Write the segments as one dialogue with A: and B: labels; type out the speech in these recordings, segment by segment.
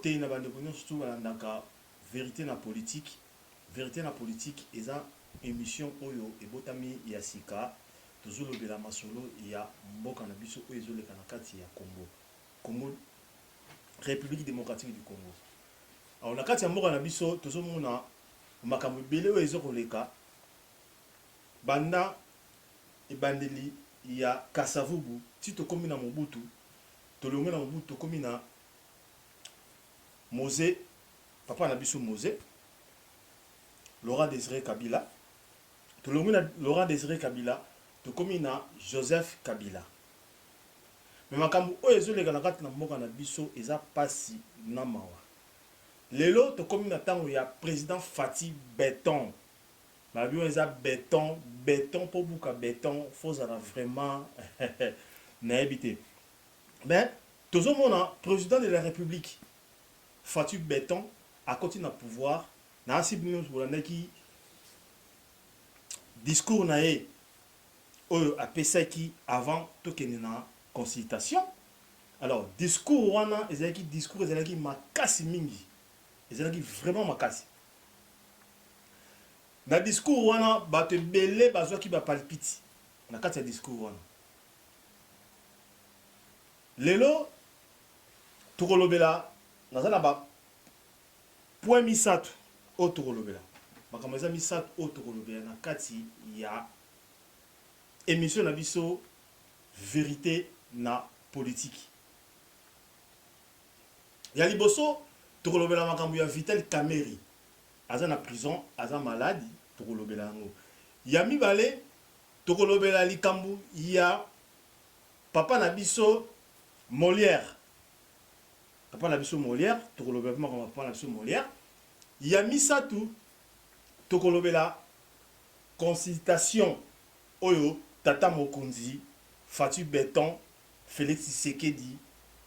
A: Mbote na bandeko nyonso tu balandaka Verite na Politique. Verite na Politique eza emission oyo ebotami ya sika, tozolobela masolo ya mboka na biso oyo ezoleka na kati ya Congo. Congo, Republique democratique du Congo. Alors na kati ya mboka na biso tozomona makambo ebele oyo ezo koleka banda ebandeli ya Kasavubu ti tokomi na Mobutu, tolongwe na Mobutu tokomi na Moze, papa na biso Moze, Laurent Desire Kabila, tolongwe na Laurent Desire Kabila tokomi na Joseph Kabila. Mais makambo oyo ezoleka na kati na mboka na biso eza pasi na mawa. Lelo tokomi na tango ya president Fatshi beton. Balobi wana eza beton, beton po obuka beton faut ozala vraiment nayebi te. Mais tozomona president de la republique Fatshi beton akoti na pouvoir na asi bino nionso bolandaki discours na ye oyo apesaki avant tokende na consultation. Alors discours wana ezalaki discours ezalaki makasi mingi, ezalaki vraiment makasi. Na discours wana bato ebele bazwaki ba palpiti na kati ya discours wana. Lelo tokolobela, naza na ba point misatu oyo tokolobela, makambo eza misatu oyo tokolobela na kati ya emission na biso Verite na politique. Ya liboso tokolobela makambo ya Vital Kamerhe aza na prison aza malade tokolobela yango. Ya mibale tokolobela likambo ya papa na biso Molière, papa na biso Molière tokolobela pe makambo ya papa na biso Molière. Ya misatu tokolobela consultation oyo tata mokonzi Fatshi Beton Felix Tshisekedi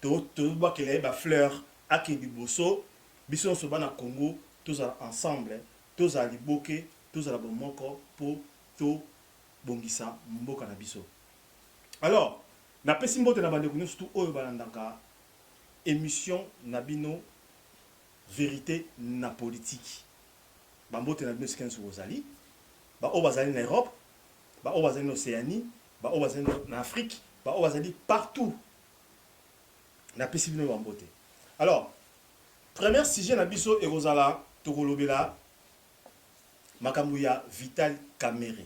A: to tobwakela ye ba fleurs akende liboso biso nionso bana Congo tozala ensemble tozala liboke tozala bomoko po to bongisa mboka na biso. Alors napesi mbote na bandeko nionso tout oyo balandaka emission na bino Verite na politique. Ba mbote na bino esika nionso bozali, ba oyo bazali na Europe, ba oyo bazali na Oceanie, ba oyo bazali na Afrique, ba oyo bazali partout. Napesi bino ba mbote. Alors, premier sujet na biso ekozala tokolobela makambo ya Vital Kamerhe.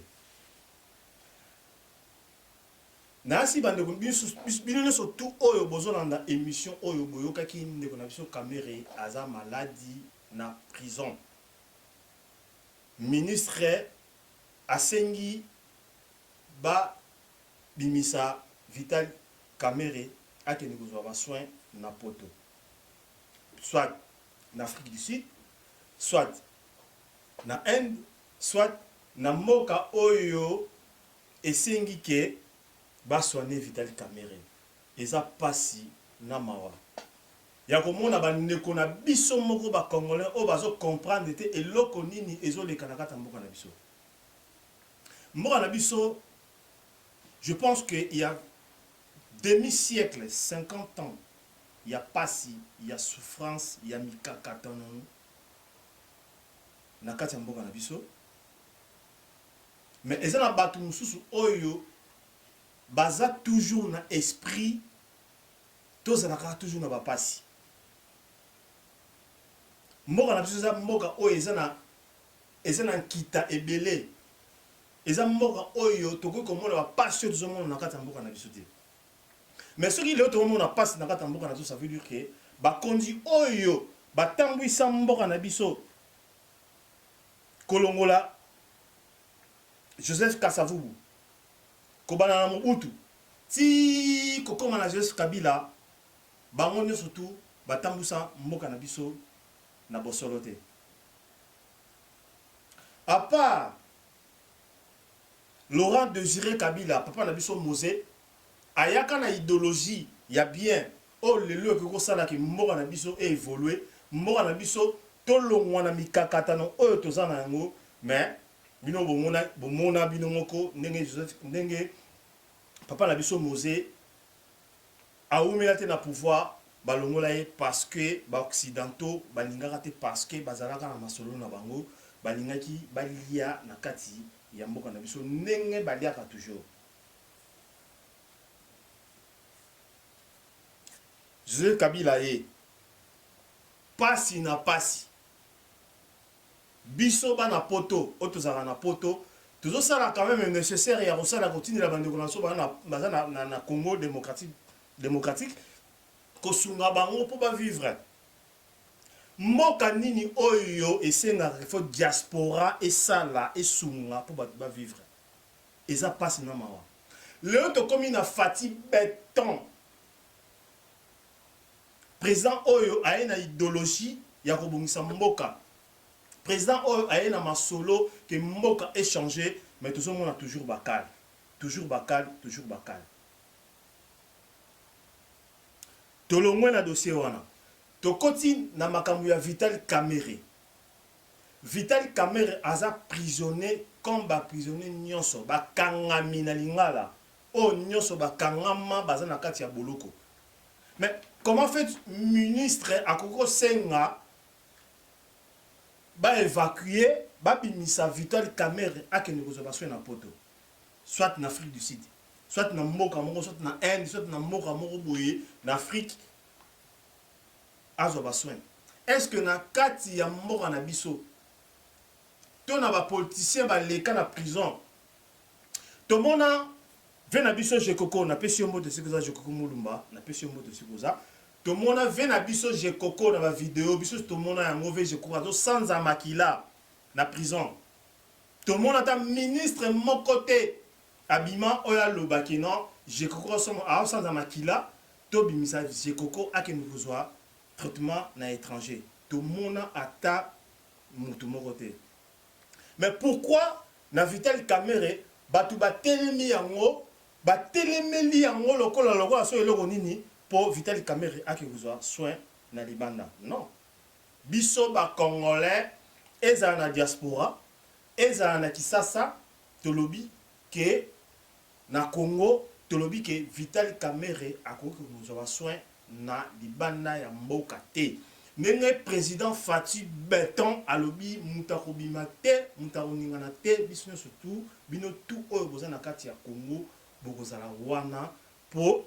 A: Nasi bandeko bino nionso tout oyo bozolanda emission oyo boyokaki ndeko na biso Kamerhe aza maladi na prison. Ministre asengi ba bimisa Vital Kamerhe akende kozwa ba soins na poto. Soit na Afrique du Sud, soit na Inde, soit na mboka oyo esengi ke ba soigner Vital Kamerhe. Eza pasi na mawa ya komona ba ndeko na biso moko ba congolais oyo bazo comprendre te eloko nini ezo leka na kati ya mboka na biso. Mboka na biso je pense que il ya demi siècle, 50 ans ya pasi, ya souffrance, ya mikakatano na kati ya mboka na biso. Mais eza na batu mosusu oyo baza toujours na esprit tozala kaka toujours na ba pasi. Mboka na biso eza mboka oyo eza na eza na nkita ebele. Eza mboka oyo tokoki komona ba pasi oyo tozomona na kati ya mboka na biso te. Mais soki lelo tokomona pasi na kati ya mboka na biso, ça veut dire que bakonzi oyo batambwisa mboka na biso kolongola Joseph Kasavubu, kobanda na Mobutu tii kokoma na Joseph Kabila, bango nionso tout batambusa mboka na biso na bosolo te. A part Laurent Desire Kabila, papa na biso Moze, ayaka na ideologie ya bien oyo lelo ekoki kosala ke mboka na biso e evoluer, mboka na biso tolongwa na mikakatano oyo toza na yango, mais bino bomona, bomona bino moko ndenge Joseph, ndenge papa na biso Moze awumela te na pouvoir. Balongola ye parce que ba occidentaux balingaka te parce que bazalaka na masolo na bango balingaki balia na kati ya mboka na biso ndenge baliaka toujours. Joseph Kabila ye pasi na pasi. Biso bana poto oyo tozalaka na poto tozo sala quand meme necessaire ya kosala kotindela ba ndeko na biso baza na Congo democratique kosunga bango po ba vivre. Mboka nini oyo esengaka il faut diaspora esala esunga po batu ba vivre? Eza pasi na mawa. Lelo tokomi na Fatshi beton. President oyo aye na idologie ya kobongisa mboka. President oyo aye na masolo que mboka e changer mais tozo mona toujours ba cale. Toujours ba cale, toujours ba cale. Tolongwe na dossier wana. Tokoti na makambo ya Vital Kamerhe. Vital Kamerhe aza prisonnier comme ba prisonniers nionso, bakangami na lingala oyo nionso bakangama baza na kati ya boloko. Mais comment fait ministre akoki kosenga ba evacuer, babimisa Vital Kamerhe akende kozwa ba soins na poto, soit na Afrique du Sud, soit na mboka moko, soit na Inde, soit na mboka moko boye na Afrique azwa ba soins. Est-ce que na kati ya mboka na biso to na ba politiciens baleka na prison tomona Vie na biso Gecoco na pesi yo mbote esika oza Gecoco Mulumba na pesi yo mbote esika oza tomona vie na biso Gecoco na ba video biso tomona yango vie Gecoco azo sanza makila na prison tomona ata ministre moko te abima oyo aloba ke non Gecoco azo sanza makila tobimisa Gecoco akende kozwa traitement na etranger tomona ata mutu moko te. Mais pourquoi na vital kamere batu batelemi yango batelemeli yango lokola lokola soki eloko nini po vital kamere ake kozwa soin na libanda non biso ba congolais ezala na diaspora ezala na kisasa tolobi ke Na Congo tolobi ke vital kamere akoki kozwa ba soins na libanda ya mboka te ndenge president Fatshi beton alobi mutu akobima te mutu akoningana te biso nionso tout bino tout oyo boza na kati ya Congo bokozala wana po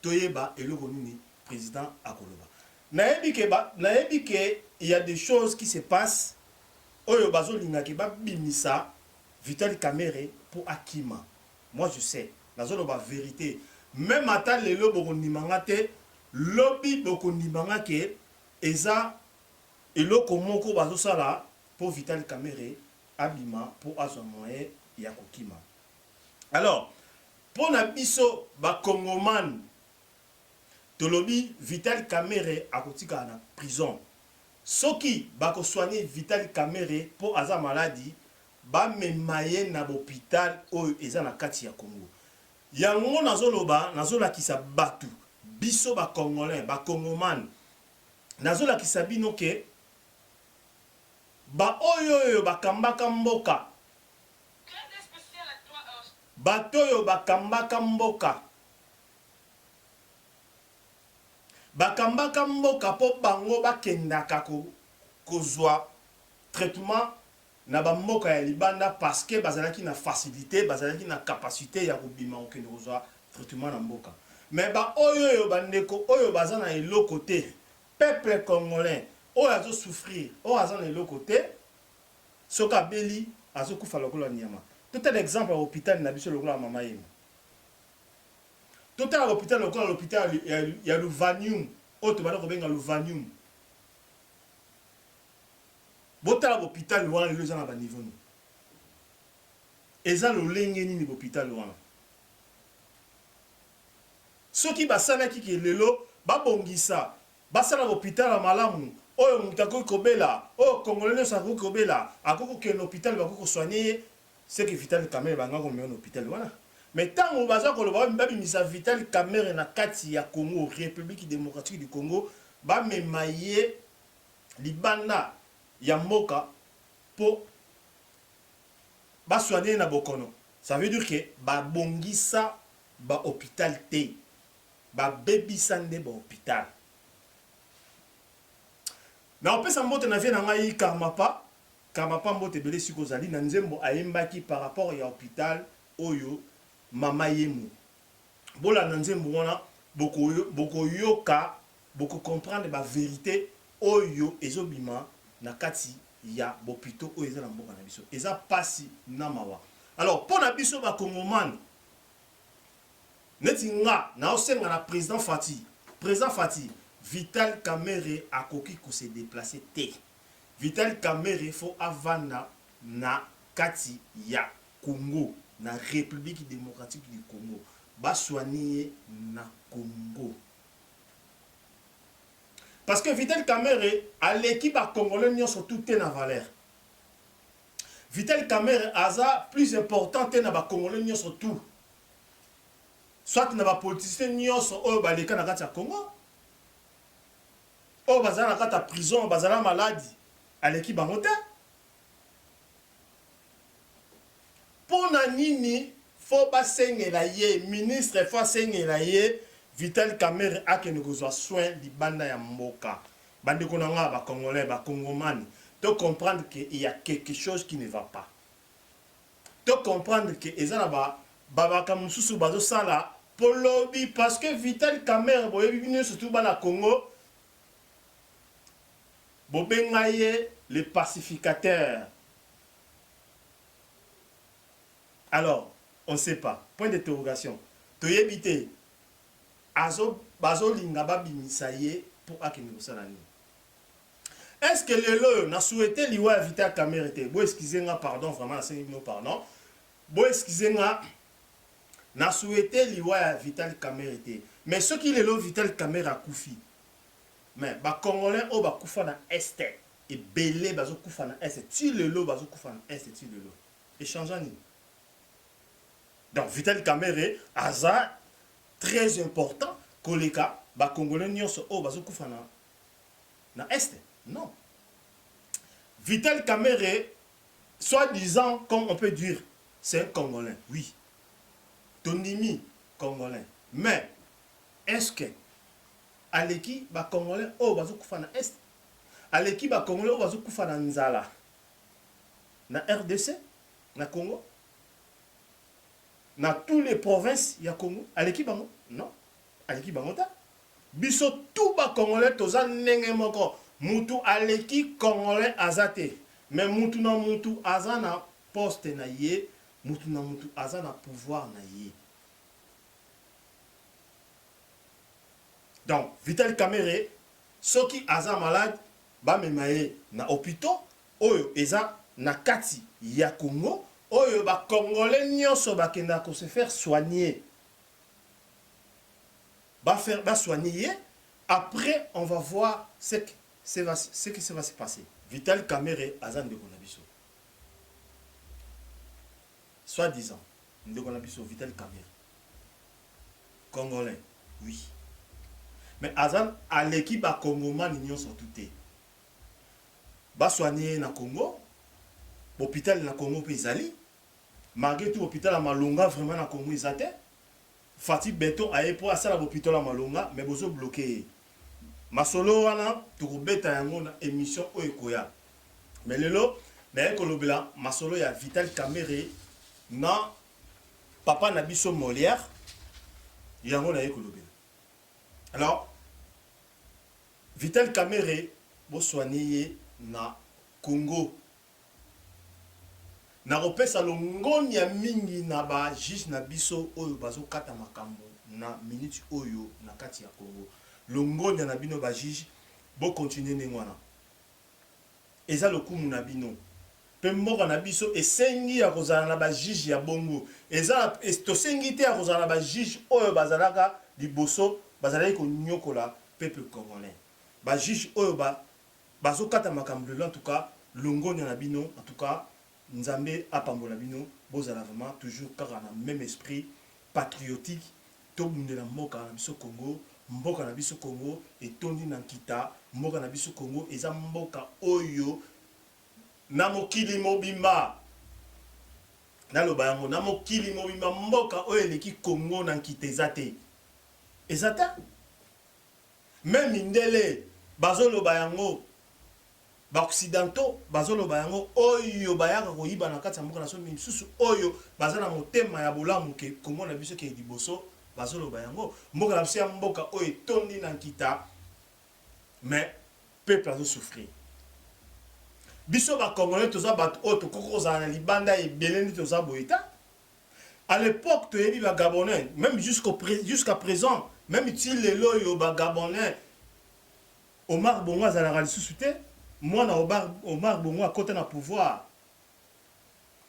A: toyeba eloko nini president akoloba nayebi ke nayebi ke il ya des choses qui se passe oyo bazolinga ke babimisa Vital Kamerhe po akima moi je sais nazo loba verite meme ata lelo boko ndima nga te lobi boko ndima nga ke eza eloko moko bazo sala po Vital Kamerhe abima po azwa moyen ya kokima alors pona biso ba congoman tolobi Vital Kamerhe akotikala na prison Soki bako soigner vital kamerhe po aza maladi ba mema ye na b'hopital oyo eza na kati ya congo yango nazo loba nazo lakisa batu biso ba congolain ba congoman nazo lakisa bino ke ba oyo oyo ba kambaka mboka bato oyo ba kambaka mboka Bakambaka mboka po bango bakendaka kozua traitement na ba mboka ya libanda parce que bazalaki na facilite, bazalaki na capacite ya kobima kokende kozua traitement na mboka. Mais ba oyoyo ba ndeko oyo baza na eloko te, peuple congolais oyo azo souffrir, oyo aza na eloko te, soki abeli azo kufa lokola nyama. Totala exemple ya hopital na biso lokola mama Yemo. Totala hopital lokola l'hopital ya Luvanium oyo tobanda kobenga Luvanium. Botala hopital wana lelo eza na ba niveau nini? Eza lolenge nini hopital wana? Soki basalaki ke lelo babongisa basala hopital ya malamu oyo moto akoki kobela, oyo congolais nyonso akoki kobela, akoki kokende hopital bakoki kosoigne ye, Ce que Vital Kamerhe banga komema na hopital wana. Mais tango baza koloba babimisa Vital Kamerhe na kati ya Congo, Republique democratique du Congo, bamema ye libanda ya mboka po ba soigner ye na bokono. Ça veut dire que babongisa ba hopital te. Babebisa nde ba hopital. Nakopesa mbote na vieux na ngai Karmapa, Karmapa mbote ebele esika ozali, na nzembo ayembaki par rapport ya hopital oyo mama Yemo. Bolanda nzembo wana bokoyoka, boko comprendre ba verites oyo ezo bima na kati ya b'hopitaux oyo eza na mboka na biso. Eza pasi na mawa. Alors pona biso ba Congomani, Neti nga nao senga na president Fathi, president Fathi, Vital Kamerhe akoki ko se deplacer te. Vital Kamerhe faut avanda na kati ya Congo, na Republique Democratique du Congo. Ba soigner ye na Congo. Parce que Vital Kamerhe aleki ba Congolais nionso tout te na valeur. Vital Kamerhe aza plus important te na ba Congolais nionso tout. Soit na ba politiciens nionso oyo baleka na kati ya Congo, oyo bazala na kati ya prison, bazala maladi, aleki bango te. Pona nini faut basengela ye, ministre faut asengela ye Vital Kamerhe akende kozwa soin libanda ya mboka. Bandeko na nga ba Congolais, ba Congomani, to comprendre que il ya quelque chose qui ne va pas. To comprendre que eza na ba ba makambo mosusu bazo sala po lobi parce que Vital Kamerhe boyebi bino surtout bana Congo bobenga ye le pacificateur. Alors on ne sait pas point d'interrogation toyebi te azo bazolinga babimisa ye po akende kosala nini? Est ce que lelo oyo na souhaite liwa ya Vital Kamerhe te? Bo excuser nga pardon vraiment nasengi bino pardon. Bo excuser nga na souhaite liwa ya Vital Kamerhe te. Mais soki lelo Vital Kamerhe akufi mais ba congolais oyo bakufa na est ebele bazo kufa na est ti lelo bazo kufa na est ti lelo echangea nini? Donc Vital Kamerhe aza très important koleka ba congolais nionso oyo bazo kufa na na est non Vital Kamerhe soit disant comme on peut dire c'est un congolais oui tondimi congolais mais est ce que aleki ba congolais oyo bazo kufa na est aleki ba congolais oyo bazo kufa na nzala na rdc na Congo na tous les provinces ya Congo aleki bango non aleki bango te Biso tout ba congolais toza ndenge moko mutu aleki congolais aza te mais mutu na mutu aza na poste na ye mutu na mutu aza na pouvoir na ye donc vital kamerhe soki aza malade ba mema ye na hopitaux oyo eza na kati ya congo oyo ba congolais nionso ba kendaka ko se faire soigner. Ba faire ba soigner ye après on va voir ce que ce va ce qui va se passer. Vital Kamerhe aza ndeko na biso. Soit disant ndeko na biso Vital Kamerhe. Congolais oui. Mais aza aleki ba congomani nyonso tout te. Ba soigner ye na Congo, hôpital na Congo pe ezali. Malgré tout hôpital ya malonga vraiment na Congo eza te. Fathi beton aye po asala bopitol ya malonga mais bozo bloque ye. Masolo wana toko beta yango na emission oyo ekoya. Mais lelo naye kolobela masolo ya Vital Kamerhe na papa na biso Molière yango naye kolobela. Alors Vital Kamerhe bo soigner ye na Congo. Nakopesa longonya mingi na ba juges na biso oyo bazokata makambo na minute oyo na kati ya Congo. Longonya na bino ba juges, bo continuer ndenge wana. Eza lokumu na bino. Pe mboka na biso esengi ya kozala na ba juges ya bongo. Eza tosengi te ya kozala na ba juges oyo bazalaka liboso bazalaki konyokola peuple congolais. Ba juges oyo ba Bazo kata makambo lelo en tout cas longonya na bino en tout cas nzambe apambola bino bozala vraiment toujours kaka na meme esprit patriotique tobundela mboka na biso congo mboka na biso congo etondi na nkita mboka na biso congo eza mboka oyo na mokili mobimba naloba yango na mokili mobimba mboka oyo eleki congo na nkita eza te. Eza te. Meme mindele bazoloba yango, ba occidentaux bazoloba yango, oyo bayaka koyiba na kati ya mboka na biso, misusu oyo baza na motema ya bolamu ke Congo na biso ekende liboso, bazoloba yango. Mboka na biso ya mboka oyo etondi na nkita, mais peuple azo souffrir. Biso ba Congolais toza bato oyo tokoki kozala na libanda ebele nde toza boye te. À l'epoque toyebi ba Gabonais, meme jusqu'au jusqu'à présent, meme ti lelo oyo ba Gabonais, Omar Bongo azalaka lisusu te, mwana Omar, Omar Bongo akota na pouvoir,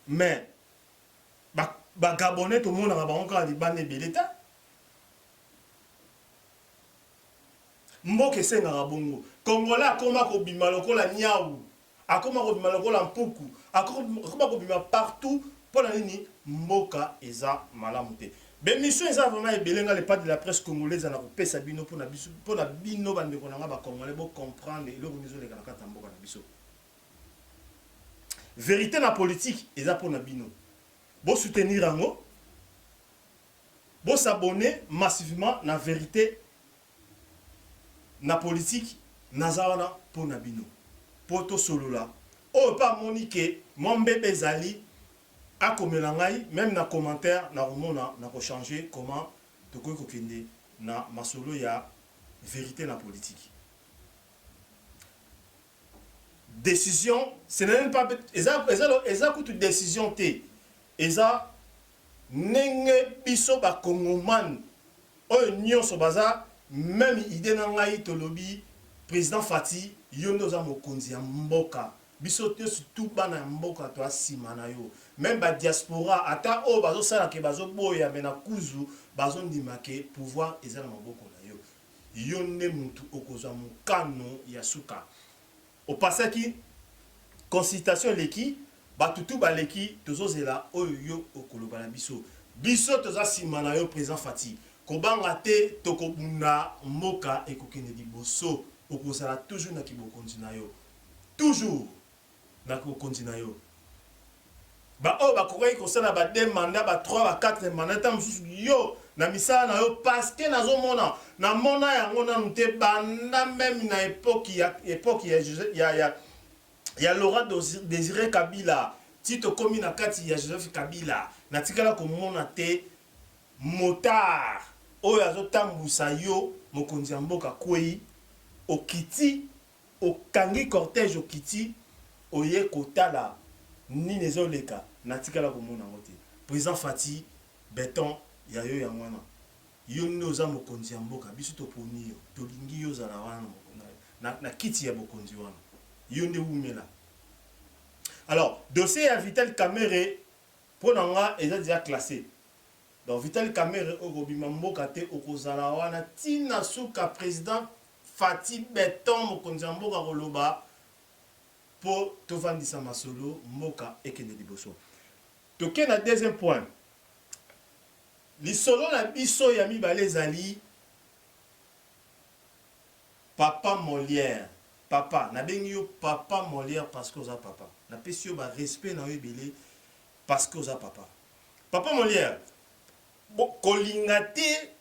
A: mais ba, ba Gabonais tomonaka bango kaka libanda ebele te. Mboka esengaka bongo. Congolais akoma kobima lokola niawu. Akoma kobima lokola mpuku, akoma kobima partout pona nini mboka eza malamu te. Ba emissions eza vraiment ebele nga le padre de la presse congolaise na kopesa bino pona biso pona bino ba ndeko na nga ba congolais bo comprendre eloko nini ezoleka na kati ya mboka na biso. Verite na politique eza pona bino. Bo soutenir yango, bo s'abonner massivement na verite Na politique naza wana po na bino po tosolola oyo pe amoni ke mwa mbeba ezali akomela ngai meme na commentaire nakomona nako changer comment tokoki kokende na masolo ya verite na politique. Decision ce n'est meme pas eza eza eza kutu decision te eza ndenge biso ba congoman oyo nionso baza meme idee na ngai tolobi president Fathi yo nde oza mokonzi ya mboka biso nionso tout bana ya mboka toa sima na yo meme ba diaspora ata oyo bazo sala ke bazo boya mais na kuzu bazo ndima ke pouvoir eza na maboko na yo Yo nde mutu okozwa mokano ya suka. Opasaki consultation eleki, batu tout baleki, tozozela oyo yo okoloba na biso. Biso toza sima na yo president Fathi. Kobanga te tokobunda mboka ekokende liboso. Okozala toujours na kibokonzi na yo. Toujours na bokonzi na yo. Ba oyo bakokaki kosala ba deux mandats, ba trois, ba quatre mandats, tango mosusu yo na misala na yo parce que nazomona, namona yango nanu te banda meme na epoque ya epoque ya ya ya ya Laurent Desire Kabila ti tokomi na kati ya Joseph Kabila, natikala komona te motard oyo azotambusa yo mokonzi ya mboka akweyi, okiti Okangi cortège okiti oye kotala nini ezo leka natikala komona yango te president Fathi beton ya yo yango wana yo nde oza mokonzi ya mboka biso toponi yo tolingi yo ozala wana na kiti ya bokonzi wana yo nde wumela alors dossier ya Vital Kamerhe pona nga eza dejà classe donc Vital Kamerhe okobima mboka te okozala wana ti na suka president Fathi beton mokonzi ya mboka koloba po tovandisa masolo mboka ekende liboso. Toke na deuxième point lisolo na biso ya mibale ezali papa Molière papa nabengi yo papa Molière parce que oza papa napesi yo ba respect na yo ebele parce que oza papa papa Molière kolinga te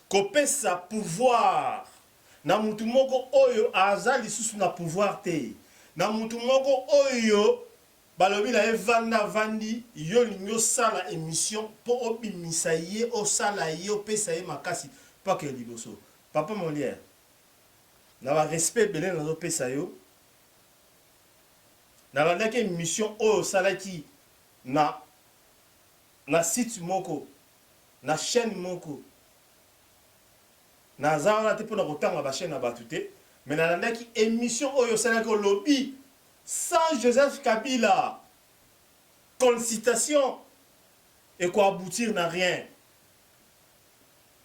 A: Kopesa pouvoir na mutu moko oyo aza lisusu na pouvoir te, na mutu moko oyo balobi na ye vanda avandi, yo olingi osala emission po obimisa ye, osala ye, opesa ye makasi po akende liboso. Papa Molière, na ba respect ebele nazo pesa yo, nalandaki emission oyo osalaki na na site moko, na chaine moko naza wana te pona kotanga ba chaine ya batu te mais nalandaki emission oyo osalaki olobi sans Joseph Kabila consultation eko aboutir na rien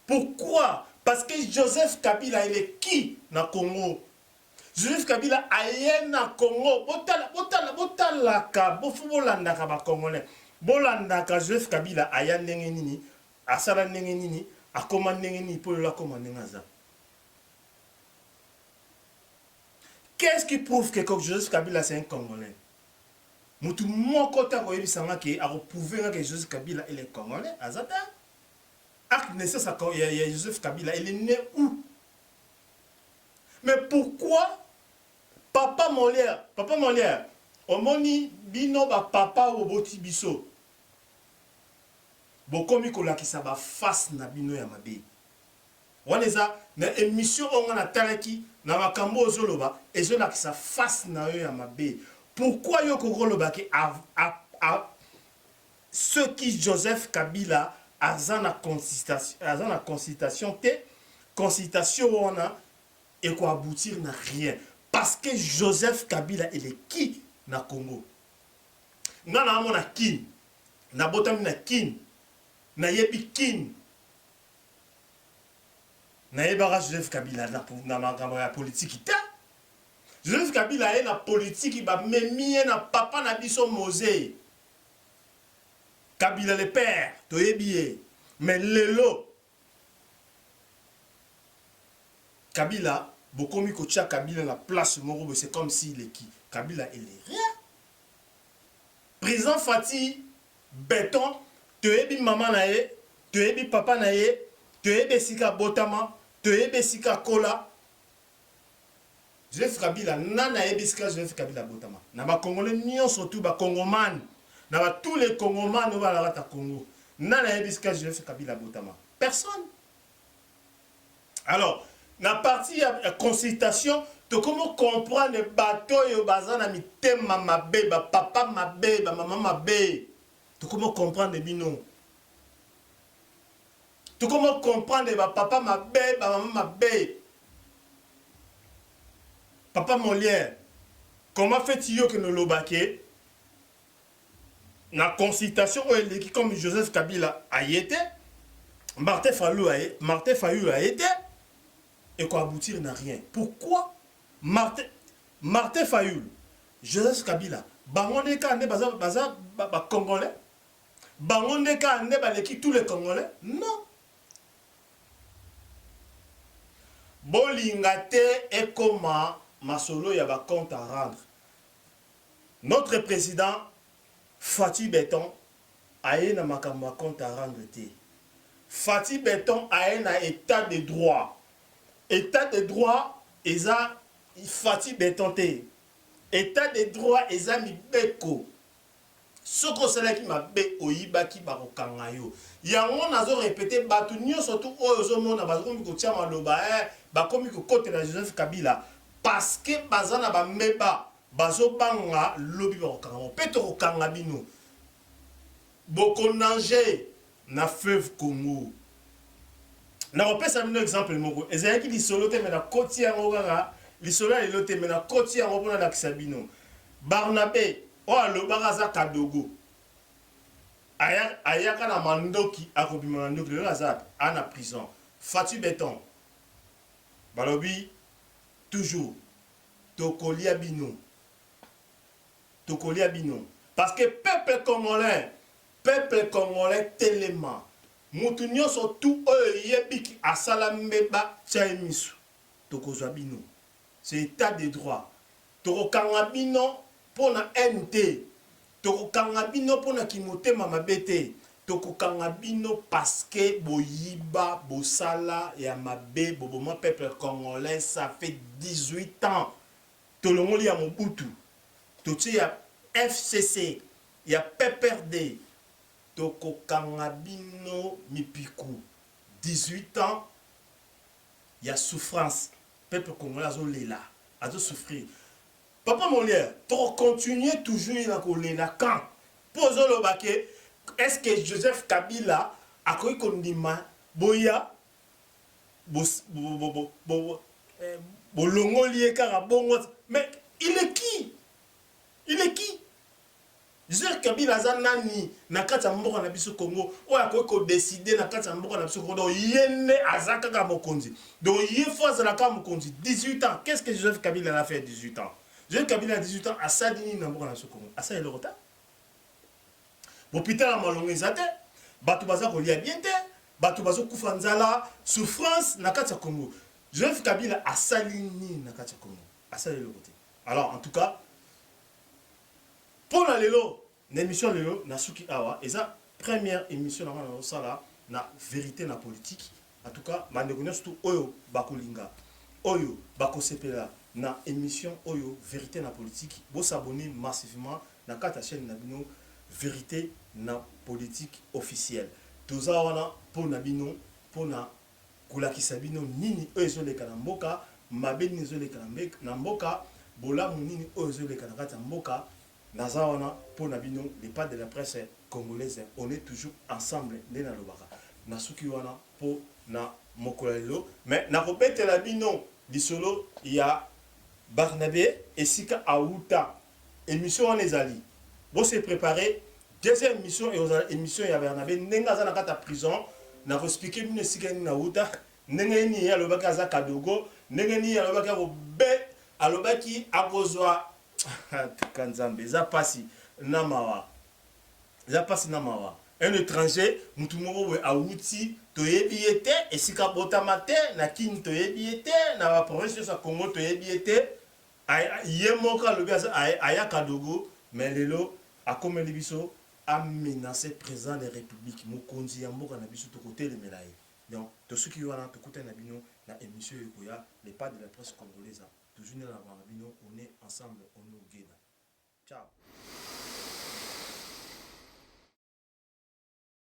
A: pourquoi parce que Joseph Kabila il est qui na Congo Joseph Kabila aye na Congo botala botala botalaka bofu bolandaka ba congolais bolandaka Joseph Kabila aya ndenge nini asala ndenge nini akoma ndenge nini po lelo akoma ndenge aza qu'est-ce qui prouve que Joseph Kabila c'est un congolais mutu moko te akoyebisa nga ke akoprouve nga ke Joseph Kabila il est congolais aza te. Acte de naissance ya, ya Joseph Kabila, il est né où? Mais pourquoi Papa Molière, Papa Molière, omoni bino ba papa oboti biso, bokomi kolakisa ba face na bino ya mabe. Wana eza na émission oyo nga natalaki na makambo ozoloba, ezolakisa face na yo ya mabe. Pourquoi yo kokoloba ke a, soki Joseph Kabila aza na consultation, aza na consultation te, consultation wana ekoaboutir na rien, parce que Joseph Kabila eleki na Congo. Nga naamona Kin, nabotami na Kin, nayebi Kin, nayebaka Joseph Kabila na makambo ya politiki te. Joseph Kabila aye na politiki, bamemi ye na papa na biso Mose Kabila le père, toyebi ye. Mais lelo Kabila, bokomi kotia Kabila na place moko, c'est comme s'il est qui? Kabila, il est rien. Président Fatshi Béton, toyebi mama na ye, toyebi papa na ye, toyebi esika botama, toyebi esika kola. Joseph Kabila, nani ayebi esika Joseph Kabila botama? Na ba Congolais nyonso tu, ba Congomani, na ba tous les Congomani oyo balakata Congo, nani ayebi esika Joseph Kabila botama? Personne. Alors, na partie ya consultation, tokomi comprendre bato oyo baza na mitema mabe, ba papa mabe, ba mama mabe. Tokomi comprendre bino. Tokomi comprendre ba papa mabe, ba mama mabe. Papa Molière, comment fait-il yo que noloba ke na consultation oyo eleki, comme Joseph Kabila aye te, Martin Fayulu aye, Martin Fayulu aye te, ekoaboutir na rien? Pourquoi Martin Fayulu, Joseph Kabila, bango nde kaka nde baza ba Congolais? Bango nde kaka nde baleki tous les Congolais? Non. Bolinga te ekoma masolo ya ba compte à rendre. Notre président Fatshi Béton aye na makambo ya compte à rendre te. Fatshi Béton aye na état de droit. État de droit eza Fatshi Béton te. État de droit eza mibeko. Soki osalaki mabe, oyibaki, bakokanga yo. Yango nazo répéter, bato nyonso tu oyo ozomona bakomi kotia maloba, bakomi kokotela Joseph Kabila parce que baza na bambeba, bazobanga lobi bakokanga bango. Mpe tokokanga bino, bokonange na fleuve Congo. Nakopesa bino exemple moko, ezalaki lisolo te, me nakoti yango kaka lisolo ya lelo te, me nakoti yango mpona lakisa bino. Barnabe oyo alobaka aza kadogo, ayaka na mandoki, akobima mandoki. Lelo aza ana prison. Fatshi Béton balobi toujours tokolia bino, tokolia bino, parce que peuple congolais, peuple congolais telema. Mutu nyonso tu oyo yebiki asala mbeba, tia ye misu, tokozwa bino. C'est état de droit. Tokokanga bino mpona haine te, tokokanga bino mpona kimotema mabe te, tokokanga bino parce que boyiba, bosala ya mabe, boboma peuple congolais. Ça fait 18 ans. Tolongoli ya Mobutu, totie ya FCC, ya PPRD. Tokokanga bino mipiku. 18 ans ya souffrance, peuple congolais azolela, azosouffrir. Papa Molière, tokocontinue toujours na kolela quand mpo ozoloba ke est ce que Joseph Kabila akoki kondima boya bolongoli ye kaka bongo? Mais il est qui? Il est qui? Joseph Kabila aza nani na kati ya mboka na biso Congo oyo akoki kodécider na kati ya mboka na biso Congo? Donc ye nde aza kaka mokonzi, donc ye fo azala kaka mokonzi. 18 ans, qu'est ce que Joseph Kabila a fait? 18 ans, Joseph Kabila na 18 ans asali nini na mboka na biso Congo? Asali eloko te. Hôpital ya malongo eza te, bato baza kolia bien te, bato bazokufa nzala, souffrance na kati ya Congo. Joseph Kabila asali nini na kati ya Congo? Asali eloko te. Alors, en tout cas, mpo na lelo, na émission lelo, nasuki awa. Eza première émission na nga nazosala. na Verite na Politique. En tout cas, bandeko nyonso tout oyo bakolinga, oyo bakosepela na emission oyo Verite na Politique, bo s'abonner massivement na kati ya chaîne na bino Verite na Politique officielle. Toza wana mpo na bino, mpo na kolakisa bino nini oyo ezoleka na mboka, mabe nini ezoleka na mboka, bolamu nini oyo ezoleka na kati ya mboka. Naza wana po na bino les pas de la presse congolaise, on est toujours ensemble nde nalobaka. Nasuki wana po na mokolo ya lelo, mais nakobetela bino lisolo ya Barnabe esika awuta. Emission wana ezali, bo se preparer, deuxième emission ekozala emission ya Barnabe ndenge aza na kati ya prison. Nako expliquer bino esika nini awuta, ndenge nini ye alobaki aza kadogo, ndenge nini alobaki akobe, alobaki akozwa. Tika Nzambe, eza pasi na mawa, eza pasi na mawa. Un étranger, mutu moko boye awuti, toyebi ye te esika abotama te na Kin, toyebi ye te na ba province nyonso ya Congo, toyebi ye te. Ye moko alobi aya kadogo, mais lelo akomeli biso amenace président de république, mokonzi ya mboka na biso, tokotelemela ye. Donc tosuki wana, tokutani na bino na émission oyo ekoya. Les pas de la presse congolaise, toujours nde nalobaka na bino, on est ensemble, on est together. Ciao.